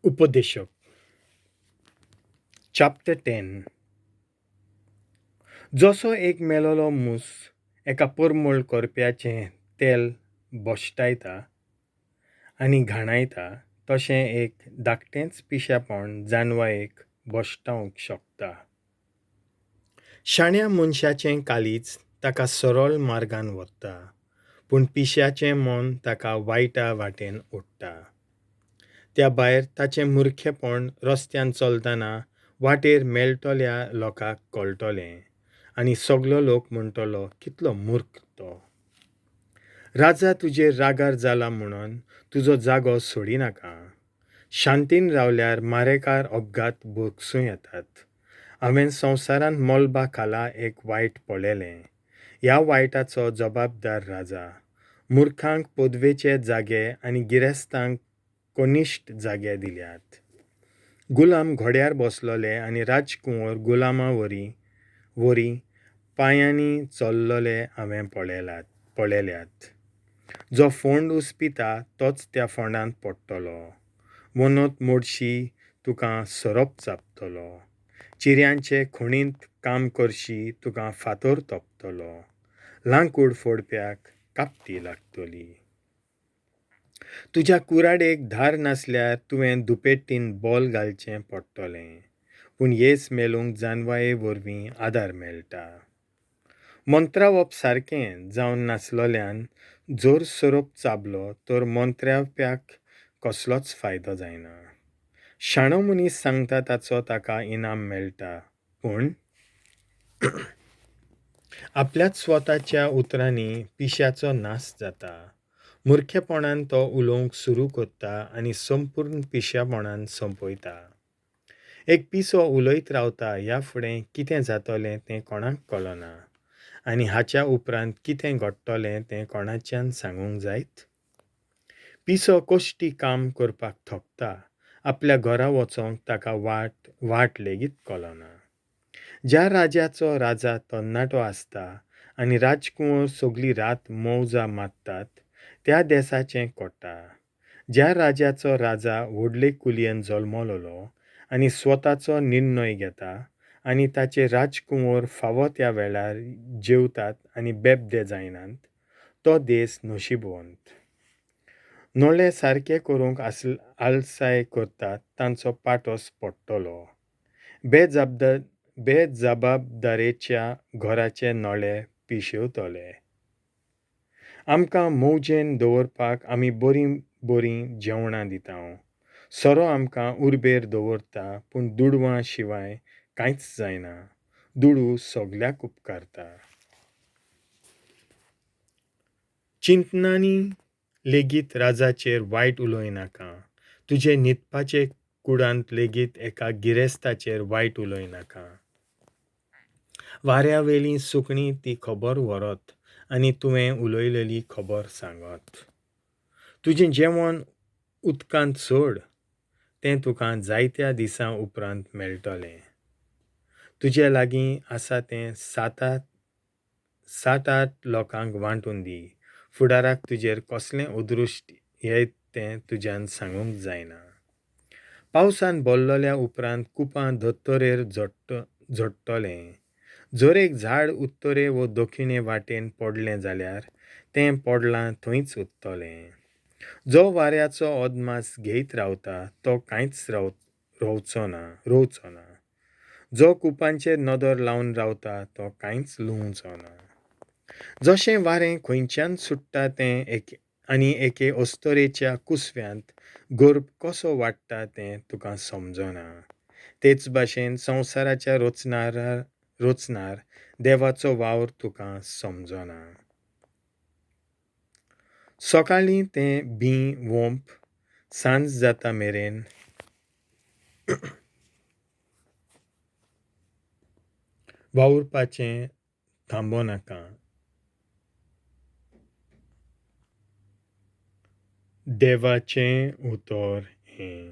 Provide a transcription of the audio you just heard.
उपदेशक चॅप्टर 10. जसो एक मेलोलो मूस एका परमळ करप्याचें तेल भश्टायता आनी घाणायता तशें एक धाकटेंच पिशेपण जानवायेक भश्टावंक शकता. शाण्या मनशाचें काळीज ताका सरळ मार्गान व्हरता, पूण पिश्याचें मन ताका वायटा वाटेन ओडटा. त्या भायर ताचें मुरखेपण रस्त्यान चलतना वाटेर मेळटल्या लोकांक कळटलें आनी सगलो लोक म्हणटलो, कितलो मूर्ख तो. राजा तुजेर रागार जाला म्हणून तुजो जागो सोडिनाका. शांतीन रावल्यार मारेकार अपघात भोगसूं येतात. हांवें संवसारांत मळबा खाला एक वायट पळयलें. ह्या वायटाचो जबाबदार राजा. मुर्खांक पदवेचे जागे आनी गिरेस्तांक कनिश्ट जागे दिल्यात. गुलाम घोड्यार बसलोले आनी राजकुंवर गुलामा वरी पांयांनी चल्लोले हांवें पळयल्यात. जो फोंड उसपिता तोच त्या फोंडांत पडटलो. वनत मोडशी तुका सोरोप चाबतलो. चिऱ्यांचे खणींत काम करशी तुका फातर तोपतलो. लांकूड फोडप्याक कापती लागतली. तुज्या कुराडेक धार नासल्यार तुवें दुपेटीन बोल घालचें पडटलें, पूण येस मेळूंक जानवाये वरवीं आदार मेळटा. मंत्रावप सारकें जावन नासलोल्यान जर सोरोप चाबलो तर मंत्रावप्याक कसलोच फायदो जायना. शाणो मनीस सांगता ताचो ताका इनाम मेळटा, पूण आपल्याच स्वताच्या उतरांनी पिश्याचो नाश जाता. मुरखेपणान तो उलोवंक सुरू करता आनी संपूर्ण पिशेपणान सोंपयता. एक पिसो उलयत रावता, ह्या फुडें कितें जातलें तें कोणाक कळना आनी हाच्या उपरांत कितें घडटलें तें कोणाच्यान सांगूंक जायत? पिसो कश्टी काम करपाक थकता, आपल्या घरा वचोंक ताका वाट लेगीत कळना. ज्या राज्याचो राजा तरणाटो आसता आनी राजकुंवर सगली रात मौजा मारतात त्या देसाचें कोट्टा. ज्या राज्याचो राजा व्हडले कुलयेन जल्मलोलो आनी स्वताचो निर्णय घेता आनी ताचे राजकुंवर फावो त्या वेळार जेवतात आनी बेबदे जायनात, तो देस नशीबवंत. नळे सारके करूंक आलसाय करतात तांचो पाटोस पडटलो. बेजबाबदारेच्या घराचे नळे पिशेवतले. आमकां मौजेन दवरपाक आमी बरीं बरीं जेवणां दिता. सोरो आमकां उर्बेर दवरता, पूण दुडवां शिवाय कांयच जायना. दुडू सगल्याक उपकारता. चिंतनांनी लेगीत राजाचेर वायट उलयनाका. तुजे न्हिदपाचे कुडांत लेगीत एका गिरेस्ताचेर वायट उलयनाका. वाऱ्यावेलीं सुकणीं ती खबर व्हरत आनी तुवें उलयलेली खबर सांगत. तुजें जेवण उदकांत सोड, तें तुका जायत्या दिसां उपरांत मेळटलें. तुजे लागीं आसा तें 7-8 लोकांक वांटून दी. फुडाराक तुजेर कसलें अदृश्ट येयत तें तुज्यान सांगूंक जायना. पावसान भरलोल्या उपरांत कुपां धर्तरेर झडटलें. जर एक झाड उत्तरे वो दक्षिणे वाटेन पडलें जाल्यार तें पडलां थंयच उरतलें. जो वाऱ्याचो अदमास घेयत रावता तो कांयच रोवचो ना. जो कुपांचेर नदर लावन रावता तो कांयच लुवचो ना. जशें वारें खंयच्यान सुट्टा तें आनी एके अस्तरेच्या कुसव्यांत गर्भ कसो वाडटा तें तुका समजना, तेच भाशेन संवसाराच्या रचणार देवाचो वावर तुका समजना. सकाळीं तें बीं वोंप सांज जाता मेरेन वावुरपाचें थांबो नाका. देवाचें उतर हें.